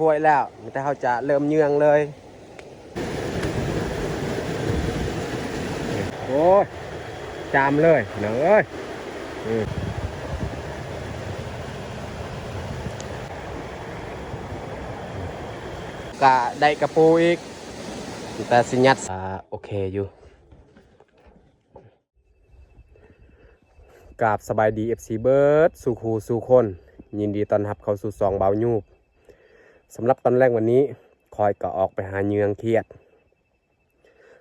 ຫ້ວຍແລ້ວ ມີແຕ່ເຮົາຈະເລີ່ມເຍືອງເລີຍ. ໂອ້ຍ ຈາມເລີຍພີ່ນ້ອງເອີຍ. ກະໄດ້ກະປູອີກ ແຕ່ຊິຍັດ ອ່າ ໂອເຄຢູ່. ກາບສະບາຍດີ ເອັຟຊີ ເບິດສູ່ຄູ່ສູ່ຄົນ, ຍິນດີຕ້ອນຮັບເຂົ້າສູ່ຊ່ອງບ່າວຍູບ. ສຳລັບຕອນແລງວັນນີ້ ຂ້ອຍກໍອອກໄປຫາເຍືອງຂຽດ,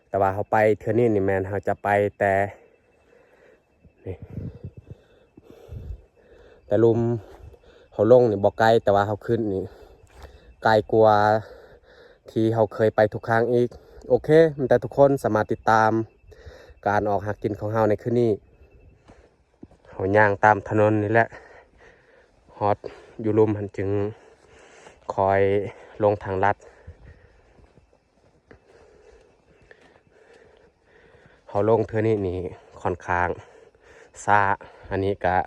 ແຕ່ວ່າເຮົາໄປເທື່ອນີ້ນີ້ແມ່ນເຮົາຈະໄປແຕ່ ນີ້ ແຕ່ລຸ່ມເຮົາລົງນີ້ບໍ່ໄກ, ແຕ່ວ່າເຮົາຂຶ້ນນີ້ໄກກວ່າທີ່ເຮົາເຄີຍໄປທຸກຄັ້ງອີກ. ໂອເຄ, ມີແຕ່ທຸກຄົນສາມາດຕິດຕາມການອອກຫາກິນຂອງເຮົາໃນຄືນນີ້. ເຮົາຍ່າງຕາມຖະໜົນນີ້ແຫຼະ, ຮອດຢູ່ລຸ່ມຫັ້ນຈຶ່ງຄ່ອຍລົງທາງລັດ. ເຮົາລົງເທື່ອນີ້ນີ້ຂ້ອນຂ້າງຊ້າ, ອັນນີ້ກະ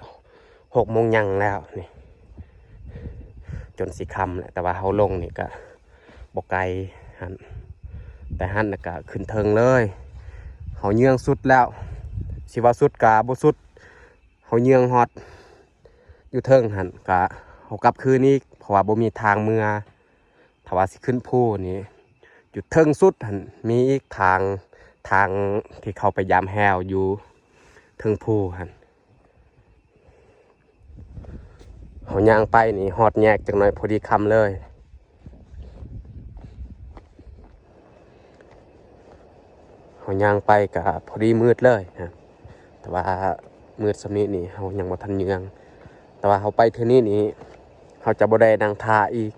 ຫົກໂມງຍັງແລ້ວນີ້ ຈົນຊິຄ່ຳແລ້ວ, ແຕ່ວ່າເຮົາລົງນີ້ກະບໍ່ໄກຫັ້ນ, ແຕ່ຫັ້ນນະກະຂຶ້ນເທິງເລີຍ. ເຮົາເຍືອງສຸດແລ້ວ, ຊິວ່າສຸດກະບໍ່ສຸດ, ເຮົາເຍືອງຮອດຢູ່ເທິງຫັ້ນ ກະເຮົາກັບຄືນອີກ, ເພາະວ່າບໍ່ມີທາງເມືອ. ຖ້າວ່າຊິຂຶ້ນພູນີ້ ຢູ່ເທິງສຸດຫັ້ນມີອີກທາງ, ທາງທີ່ເຂົ້າໄປຢາມແຮວຢູ່ເທິງພູຫັ້ນ. ເຮົາຍ່າງໄປນີ້ຮອດແຍກຈັກໜ້ອຍພໍດີຄ່ຳເລີຍ. ເຮົາຍ່າງໄປກະພໍດີມືດເລີຍນະ, ແຕ່ວ່າມືດສ່ຳນີ້ນີ້ເຮົາຍັງບໍ່ທັນເຍືອງ, ແຕ່ວ່າເຮົາໄປເທື່ອນີ້ນີ້ ເຮົາຈະບໍ່ໄດ້ນັ່ງຖ້າອີກ,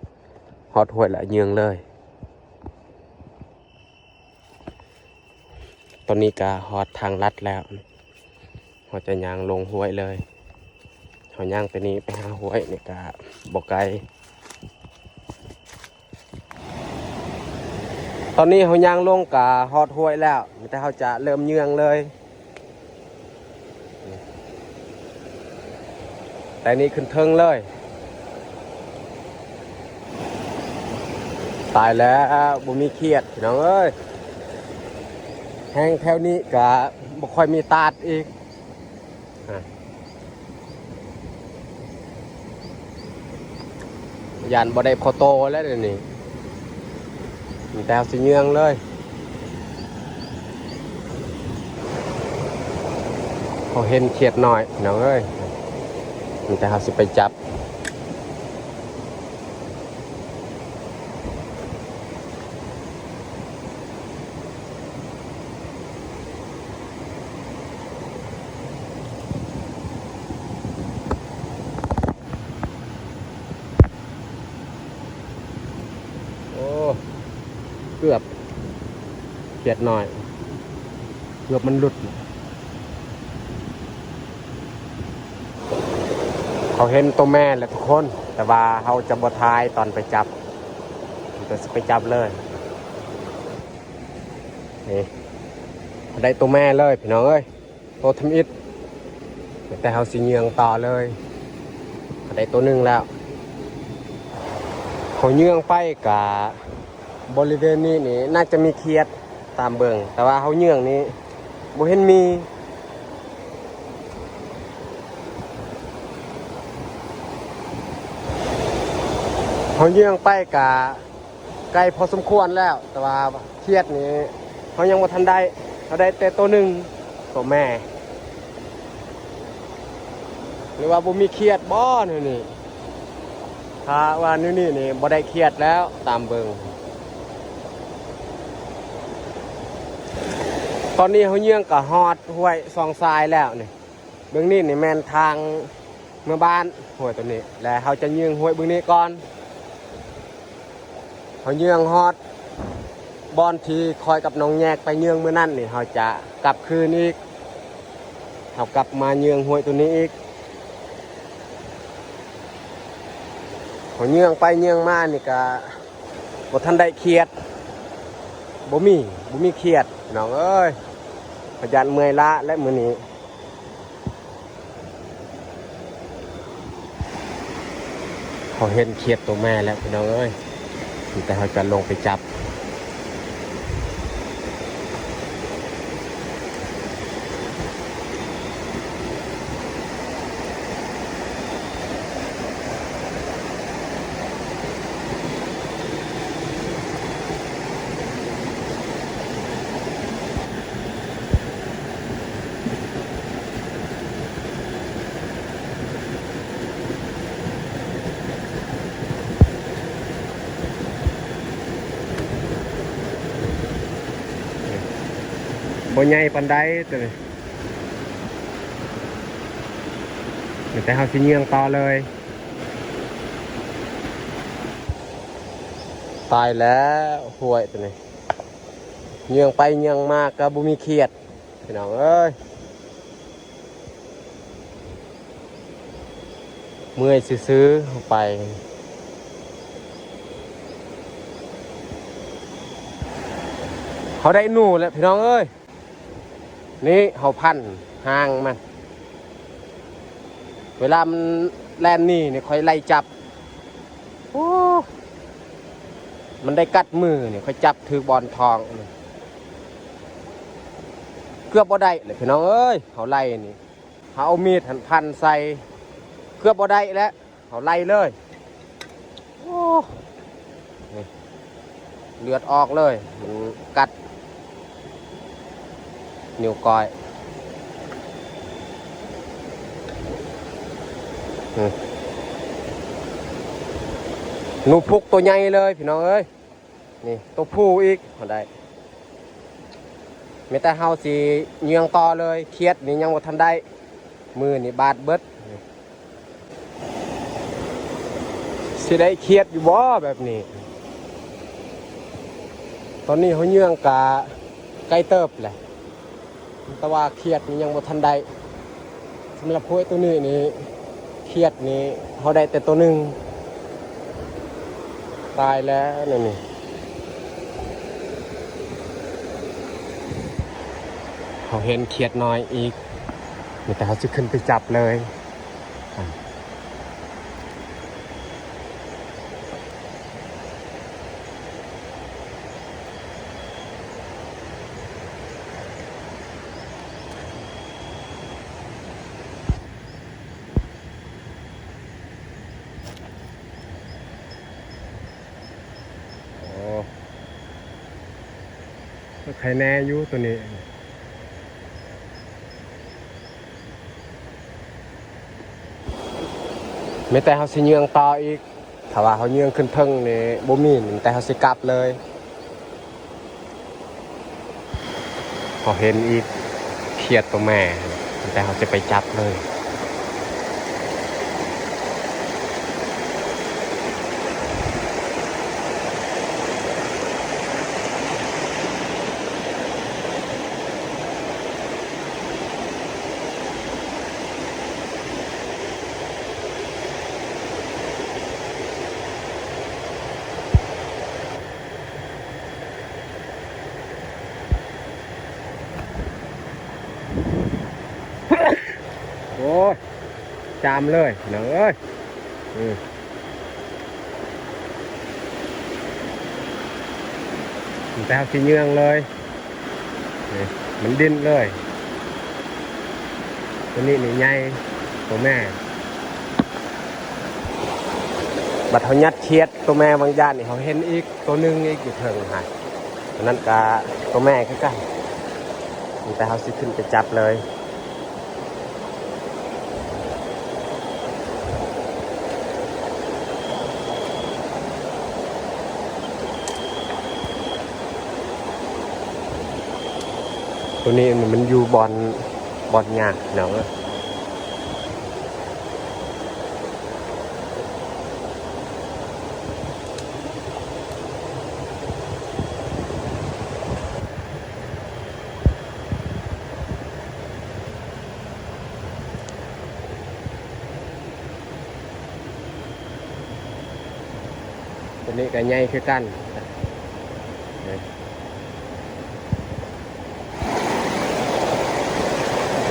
ຮອດຫ້ວຍລະເຍືອງເລີຍ. ຕອນນີ້ກະຮອດທາງລັດແລ້ວ, ເຮົາຈະຍ່າງລົງຫ້ວຍເລີຍ. ເຮົາຍ່າງແຕ່ນີ້ໄປຫາຫ້ວຍນີ້ກະບໍ່ໄກ. ຕອນນີ້ເຮົາຍ່າງລົງກະຮອດຫ້ວຍແລ້ວ, ມີແຕ່ເຮົາຈະເລີ່ມເຍືອງເລີຍ. ແຕ່ນີ້ຂຶ້ນເທິງເລີຍ. ຕາຍແລ້ວ, ບໍ່ມີຂຽດ ພີ່ນ້ອງເອີຍ. ແຮງແຖວນີ້ກະບໍ່ຄ່ອຍມີຕາດອີກ. ຢ້ານບໍ່ໄດ້ພໍໂຕແລ້ວດຽວນີ້, ມີແຕ່ເຮົາຊິເຍືອງເລີຍ. ເຮົາເຫັນຂຽດນ້ອຍ ພີ່ນ້ອງເອີຍ, ມີແຕ່ເຮົາຊິໄປຈັບ. ໂອ້ ເກືອບຂຽດນ້ອຍ, ເກືອບມັນຫຼຸດ. ເຮົາເຫັນໂຕແມ່ແຫຼະທຸກຄົນ, ແຕ່ວ່າເຮົາຈະບໍ່ຖ່າຍຕອນໄປຈັບ, ເຮົາຈະໄປຈັບເລີຍ. ນີ້ ໄດ້ໂຕແມ່ເລີຍ ພີ່ນ້ອງເອີຍ, ໂຕທຳອິດ. ແຕ່ເຮົາຊິເຍືອງຕໍ່ເລີຍ, ໄດ້ໂຕໜຶ່ງແລ້ວ. ເຮົາເຍືອງໄປກະ ບໍລິເວນນີ້ນີ້ໜ້າຈະມີຂຽດຕາມເບິ່ງ, ແຕ່ວ່າເຮົາເຍືອງນີ້ບໍ່ເຫັນມີ. ເຮົາເຍືອງໄປກະໄກພໍສົມຄວນແລ້ວ, ແຕ່ວ່າຂຽດນີ້ເຮົາຍັງບໍ່ທັນໄດ້, ເຮົາໄດ້ແຕ່ໂຕໜຶ່ງ ໂຕແມ່. ຫຼືວ່າບໍ່ມີຂຽດບໍ່ແນວນີ້? ຖ້າວ່າແນວນີ້ນີ້ບໍ່ໄດ້ຂຽດແລ້ວຕາມເບິ່ງ. ຕອນນີ້ເຮົາເຍືອງກະຮອດຫ້ວຍຊ່ອງຊາຍແລ້ວນີ້. ເບື້ອງນີ້ນີ້ແມ່ນທາງເມືອບ້ານ ຫ້ວຍໂຕນີ້ ແລະ ເຮົາຈະເຍືອງຫ້ວຍເບື້ອງນີ້ກ່ອນ. ເຮົາເຍືອງຮອດບ່ອນທີ່ຂ້ອຍກັບນ້ອງແຍກໄປເຍືອງມື້ນັ້ນນີ້ ເຮົາຈະກັບຄືນອີກ, ເຮົາກັບມາເຍືອງຫ້ວຍໂຕນີ້ອີກ. ເຮົາເຍືອງໄປເຍືອງມານີ້ກະບໍ່ທັນໄດ້ຂຽດ, ບໍ່ມີ, ບໍ່ມີຂຽດ ພີ່ນ້ອງເອີຍ. ຂ້ອຍຢ້ານເມື່ອຍລ້າແຫຼະມື້ນີ້. ເຮົາເຫັນຂຽດໂຕແມ່ແລ້ວ ພີ່ນ້ອງເອີຍ. ແຕ່ເຮົາຈະລົງໄປຈັບ. ບໍ່ໃຫຍ່ປານໃດໂຕນີ້ ແຕ່ເຮົາຊິເຍືອງຕໍ່ເລີຍ. ຕາຍແລ້ວ ຫ້ວຍໂຕນີ້ ເຍືອງໄປເຍືອງມາກໍບໍ່ມີຂຽດ ພີ່ນ້ອງເອີຍ ເມື່ອຍຊື່ໆ ເຮົາໄປ ເຮົາໄດ້ໜູແລ້ວ ພີ່ນ້ອງເອີຍ. ນີ້ເຮົາພັນຫາງມັນ ເວລາມັນແລ່ນໜີນີ້ ຂ້ອຍໄລ່ຈັບ ໂອ້ ມັນໄດ້ກັດມືນີ້ ຂ້ອຍຈັບຖືກບ່ອນທ້ອງ ເກືອບບໍ່ໄດ້ແຫຼະ ພີ່ນ້ອງເອີຍ. ເຮົາໄລ່ນີ້ ເຮົາເອົາມີດຫັ້ນພັນໃສ່ ເກືອບບໍ່ໄດ້ແລ້ວ ເຮົາໄລ່ເລີຍ. ໂອ້ ນີ້ເລືອດອອກເລີຍ ມັນກັດນິ້ວກ້ອຍ. ອືມ ໜູພຸກໂຕໃຫຍ່ເລີຍ ພີ່ນ້ອງເອີຍ. ນີ້ໂຕຜູ້ອີກ ເຮົາໄດ້ ມີແຕ່ເຮົາຊິເຍືອງຕໍ່ເລີຍ. ຂຽດນີ້ຍັງບໍ່ທັນໄດ້ ມືນີ້ບາດເບິດ. ຊິໄດ້ຂຽດຢູ່ບໍ່ແບບນີ້? ຕອນນີ້ເຮົາເຍືອງກະໄກເຕີບແຫຼະ ແຕ່ວ່າຂຽດນີ້ຍັງບໍ່ທັນໄດ້. ສຳລັບຫ້ວຍໂຕນີ້ນີ້ ຂຽດນີ້ເຮົາໄດ້ແຕ່ໂຕໜຶ່ງ. ຕາຍແລ້ວແນວນີ້ ເຮົາເຫັນຂຽດນ້ອຍອີກ ມີແຕ່ເຮົາຊິຂຶ້ນໄປຈັບເລີຍ. ໂອ້ ກໍໄຄແນ່ຢູ່ໂຕນີ້. ມີແຕ່ເຮົາຊິເຍືອງຕໍ່ອີກ. ຖ້າວ່າເຮົາເຍືອງຂຶ້ນເທິງນີ້ບໍ່ມີ, ມີແຕ່ເຮົາຊິກັບເລີຍ. ເຮົາເຫັນອີກຂຽດໂຕແມ່, ມີແຕ່ເຮົາຊິໄປຈັບເລີຍ. ໂອ້ຍ ຈາມເລີຍພີ່ນ້ອງເອີຍ. ອືມ ແຕ່ເຮົາຊິເຍືອງເລີຍ. ນີ້ ມັນດີ້ນເລີຍ. ໂຕນີ້ນີ້ໃຫຍ່ ໂຕແມ່. ບັດເຮົາຍັດຂຽດໂຕແມ່ວາງຢ່າງນີ້ ເຮົາເຫັນອີກໂຕໜຶ່ງອີກຢູ່ເທິງຫັ້ນ. ອັນນັ້ນກະໂຕແມ່ຄືກັນ. ມີແຕ່ເຮົາຊິຂຶ້ນໄປຈັບເລີຍ. ໂຕນີ້ມັນຢູ່ບ່ອນ ບ່ອນຍາກເນາະ. ໂຕນີ້ກໍໃຫຍ່ຄືກັນ.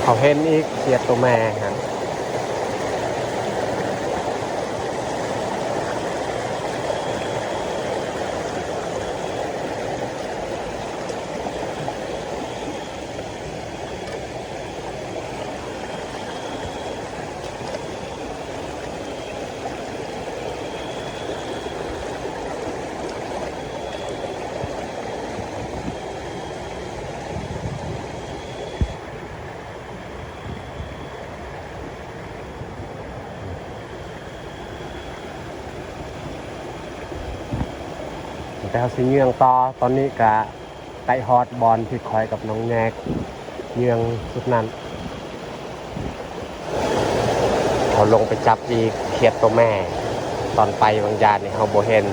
ເຮົາເຫັນອີກຂຽດໂຕແມ່ຫັ້ນ. ແລ້ວເຮົາຊິເຍືອງຕໍ່. ຕອນນີ້ກະໃກ້ຮອດບ່ອນທີ່ຂ້ອຍກັບນ້ອງແຍກເຍືອງຈຸດນັ້ນ. ເຮົາລົງໄປຈັບອີກຂຽດໂຕແມ່. ຕອນໄປຫວ່າງຢານນີ້ເຮົາບໍ່ເຫັນ.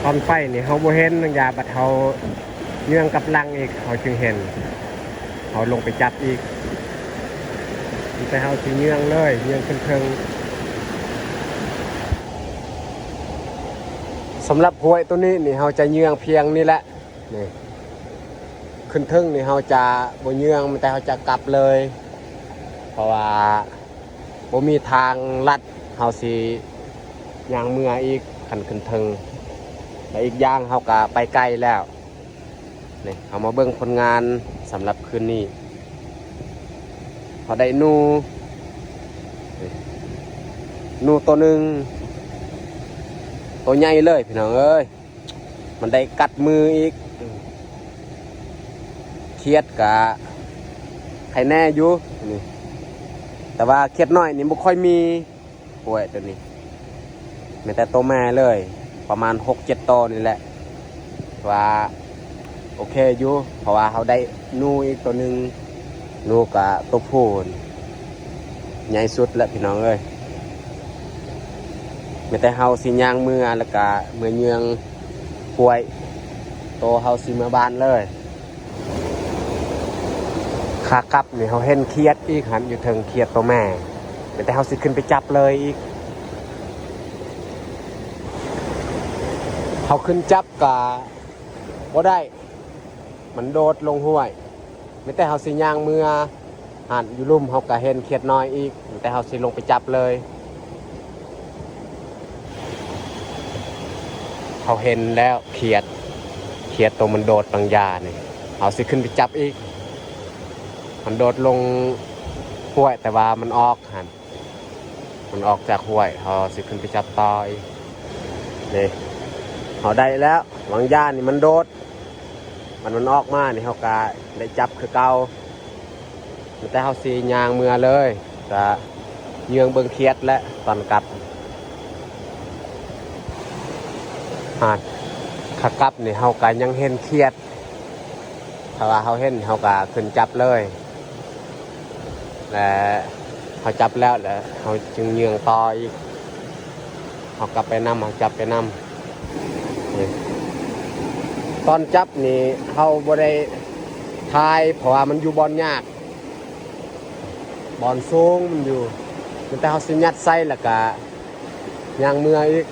ຕອນໄປນີ້ເຮົາບໍ່ເຫັນນາງຢາ ບັດເຮົາເຍືອງກັບຫຼັງອີກ ເຮົາຈຶ່ງເຫັນ. ເຮົາລົງໄປຈັບອີກ ແຕ່ເຮົາຊິເຍືອງເລີຍ ເຍືອງຂຶ້ນເທິງ. ສຳລັບຫ້ວຍໂຕນີ້ນີ້ ເຮົາຈະເຍືອງພຽງນີ້ແຫຼະ. ນີ້ ຂຶ້ນເທິງນີ້ເຮົາຈະບໍ່ເຍືອງ ແຕ່ເຮົາຈະກັບເລີຍ ເພາະວ່າບໍ່ມີທາງລັດ ເຮົາຊິຍ່າງເມືອອີກ ຄັນຂຶ້ນເທິງ ແລະ ອີກຢ່າງເຮົາກະໄປໄກແລ້ວ. ນີ້ ເຮົາມາເບິ່ງຜົນງານສຳລັບຄືນນີ້. ເຮົາໄດ້ໜູ ນີ້ ໜູໂຕໜຶ່ງ ໂຕໃຫຍ່ເລີຍພີ່ນ້ອງເອີຍ. ມັນໄດ້ກັດມືອີກ. ຂຽດກະໄຄແນ່ຢູ່ນີ້ ແຕ່ວ່າຂຽດນ້ອຍນີ້ບໍ່ຄ່ອຍມີ. ໂອ້ຍ ໂຕນີ້ມີແຕ່ໂຕແມ່ເລີຍ ປະມານຫົກເຈັດໂຕນີ້ແຫຼະ. ວ່າໂອເຄຢູ່ ເພາະວ່າເຮົາໄດ້ໜູອີກໂຕໜຶ່ງ. ໜູກະໂຕຜູ້ໃຫຍ່ສຸດແຫຼະພີ່ນ້ອງເອີຍ. ມີແຕ່ເຮົາຊິຍ່າງເມືອ ແລ້ວກະເມືອເຍືອງຫ້ວຍ ໂຕເຮົາຊິເມືອບ້ານເລີຍ. ຂາກັບນີ້ເຮົາເຫັນຂຽດອີກຫັ້ນ ຢູ່ເທິງຂຽດໂຕແມ່ ມີແຕ່ເຮົາຊິຂຶ້ນໄປຈັບເລີຍອີກ. ເຮົາຂຶ້ນຈັບກະບໍ່ໄດ້ ມັນໂດດລົງຫ້ວຍ. ມີແຕ່ເຮົາຊິຍ່າງເມືອຫັ້ນ ຢູ່ລຸ່ມເຮົາກະເຫັນຂຽດນ້ອຍອີກ ມີແຕ່ເຮົາຊິລົງໄປຈັບເລີຍ. ເຮົາເຫັນແລ້ວຂຽດ ຂຽດໂຕມັນໂດດບາງຢ່ານີ້ ເຮົາຊິຂຶ້ນໄປຈັບອີກ. ມັນໂດດລົງຫ້ວຍ ແຕ່ວ່າມັນອອກຫັ້ນ ມັນອອກຈາກຫ້ວຍ ເຮົາຊິຂຶ້ນໄປຈັບຕໍ່ອີກ. ນີ້ ເຮົາໄດ້ແລ້ວ ບາງຢ່ານີ້ມັນໂດດ ມັນ ມັນອອກມານີ້ ເຮົາກະໄດ້ຈັບຄືເກົ່າ. ແຕ່ເຮົາຊິຍ່າງເມືອເລີຍ ກະເຍືອງເບິ່ງຂຽດແຫຼະຕອນກັບ. ຫາກຂາກັບນີ້ເຮົາກະຍັງເຫັນຂຽດ ຖ້າວ່າເຮົາເຫັນເຮົາກະຂຶ້ນຈັບເລີຍ ແລະ ເຮົາຈັບແລ້ວ ແລະ ເຮົາຈຶ່ງເຍືອງຕໍ່ອີກ. ເຮົາກັບໄປນຳ ເຮົາຈັບໄປນຳ. ນີ້ ຕອນຈັບນີ້ເຮົາບໍ່ໄດ້ຖ່າຍ ເພາະວ່າມັນຢູ່ບ່ອນຍາກ ບ່ອນສູງມັນຢູ່ ມີແຕ່ເຮົາຊິຍັດໃສ່ ແລ້ວກະຍ່າງເມືອອີກ.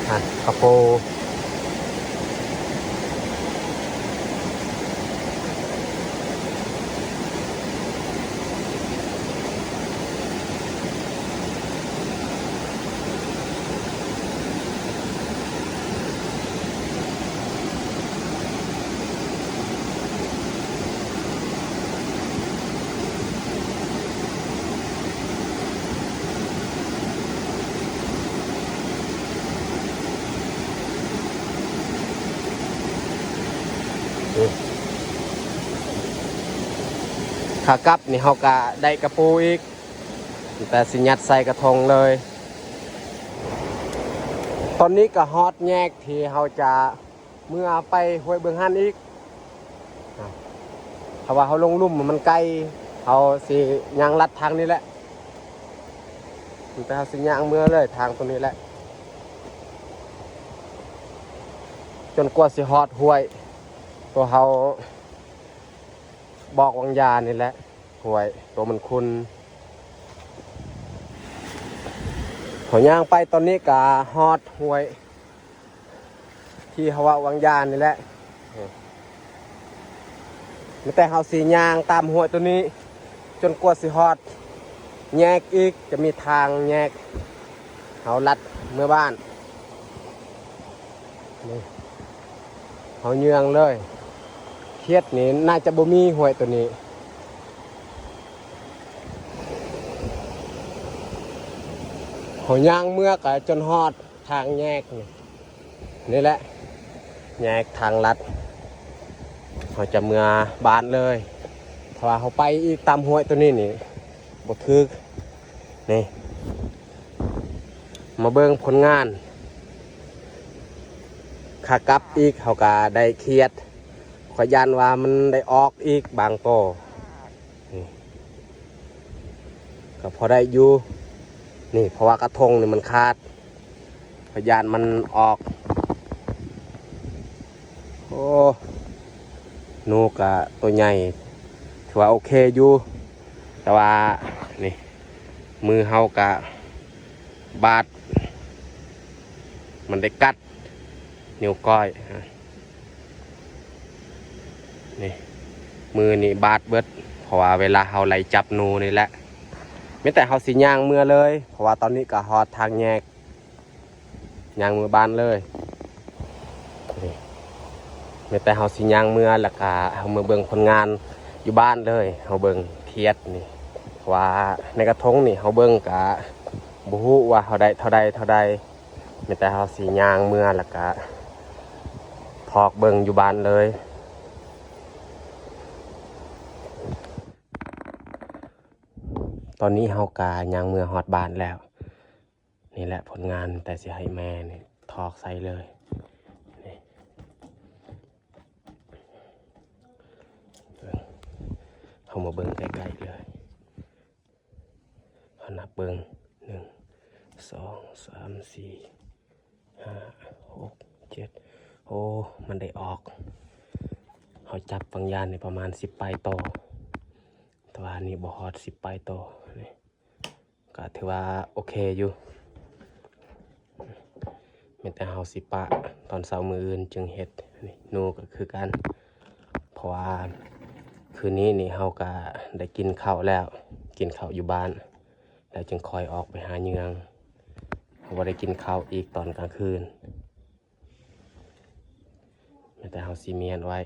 ຫັ້ນ ກະໂປ. ຂາກັບນີ້ເຮົາກະໄດ້ກະປູອີກ ແຕ່ຊິຍັດໃສ່ກະທົງເລີຍ. ຕອນນີ້ກະຮອດແຍກທີ່ເຮົາຈະເມືອໄປຫ້ວຍເບິ່ງຫັ້ນອີກ. ຖ້າວ່າເຮົາລົງລຸ່ມມັນໄກ ເຮົາຊິຍ່າງລັດທາງນີ້ແຫຼະ. ແຕ່ເຮົາຊິຍ່າງເມືອເລີຍທາງຕົງນີ້ແຫຼະ ຈົນກວ່າຊິຮອດຫ້ວຍ ຕົວເຮົາບອກຫວ່າງຢານີ້ແຫຼະ ຫ້ວຍຕົວມັນຂຸ່ນ. ເຮົາຍ່າງໄປຕອນນີ້ກະຮອດຫ້ວຍ ທີ່ເຮົາເວົ້າຫວ່າງຢານີ້ແຫຼະ. ມີແຕ່ເຮົາຊິຍ່າງຕາມຫ້ວຍໂຕນີ້ ຈົນກວ່າຊິຮອດແຍກອີກ ຈະມີທາງແຍກ ເຮົາລັດເມືອບ້ານ. ນີ້ ເຮົາເຍືອງເລີຍ ຂ ເຂດນີ້ໜ້າຈະບໍ່ມີຫ້ວຍໂຕນີ້. ເຮົາຍ່າງເມືອກະຈົນຮອດທາງແຍກນີ້ ນີ້ແຫຼະ ແຍກທາງລັດ ເຮົາຈະເມືອບ້ານເລີຍ. ຖ້າວ່າເຮົາໄປອີກຕາມຫ້ວຍໂຕນີ້ນີ້ ບໍ່ຖືກ. ນີ້ ມາເບິ່ງຜົນງານ ຂາກັບອີກເຮົາກະໄດ້ຂຽດ ຂ້ອຍຢ້ານວ່າມັນໄດ້ອອກອີກບາງໂຕ. ນີ້ ກະພໍໄດ້ຢູ່ ນີ້ ເພາະວ່າກະທົງນີ້ມັນຂາດ ຂ້ອຍຢ້ານມັນອອກ. ໂອ້ ໜູກະໂຕໃຫຍ່ ຖືວ່າໂອເຄຢູ່ ແຕ່ວ່ານີ້ ມືເຮົາກະບາດ ມັນໄດ້ກັດນິ້ວກ້ອຍ. ນີ້ ມືນີ້ບາດເບິດ ເພາະວ່າເວລາເຮົາໄລ່ຈັບໜູນີ້ແຫຼະ. ມີແຕ່ເຮົາຊິຍ່າງເມືອເລີຍ ເພາະວ່າຕອນນີ້ກະຮອດທາງແຍກ ຍ່າງເມືອບ້ານເລີຍ. ນີ້ ມີແຕ່ເຮົາຊິຍ່າງເມືອ ແລ້ວກະເຮົາມາເບິ່ງຜົນງານຢູ່ບ້ານເລີຍ. ເຮົາເບິ່ງຂຽດນີ້ ເພາະວ່າໃນກະທົງນີ້ເຮົາເບິ່ງກະບໍ່ຮູ້ວ່າເຮົາໄດ້ເທົ່າໃດເທົ່າໃດ. ມີແຕ່ເຮົາຊິຍ່າງເມືອ ແລ້ວກະພອກເບິ່ງຢູ່ບ້ານເລີຍ. ຕອນນີ້ເຮົາກະຍ່າງເມືອຮອດບ້ານແລ້ວ. ນີ້ແຫຼະຜົນງານ ແຕ່ຊິໃຫ້ແມ່ນີ້ຖອກໃສ່ເລີຍ. ນີ້ ເບິ່ງ ເຮົາມາເບິ່ງໃກ້ໆເລີຍ. ເຮົານັບເບິ່ງ ໜຶ່ງ ສອງ ສາມ ສີ່ ຫ້າ ຫົກ ເຈັດ ໂອ້ ມັນໄດ້ອອກ. ເຮົາຈັບບາງຢ່າງນີ້ປະມານສິບປາຍໂຕ ແຕ່ວ່ານີ້ບໍ່ຮອດສິບປາຍໂຕ. ນີ້ ກະຖືວ່າໂອເຄຢູ່. ມີແຕ່ເຮົາຊິປະຕອນເຊົ້າມື້ອື່ນຈຶ່ງເຮັດ. ນີ້ ໜູກະຄືກັນ ເພາະວ່າຄືນນີ້ນີ້ເຮົາກະໄດ້ກິນເຂົ້າແລ້ວ ກິນເຂົ້າຢູ່ບ້ານ ແລ້ວຈຶ່ງຄ່ອຍອອກໄປຫາເຫຍື່ອງ. ເຮົາບໍ່ໄດ້ກິນເຂົ້າອີກຕອນກາງຄືນ. ແມ່ນແຕ່ເຮົາຊິມ້ຽນໄວ້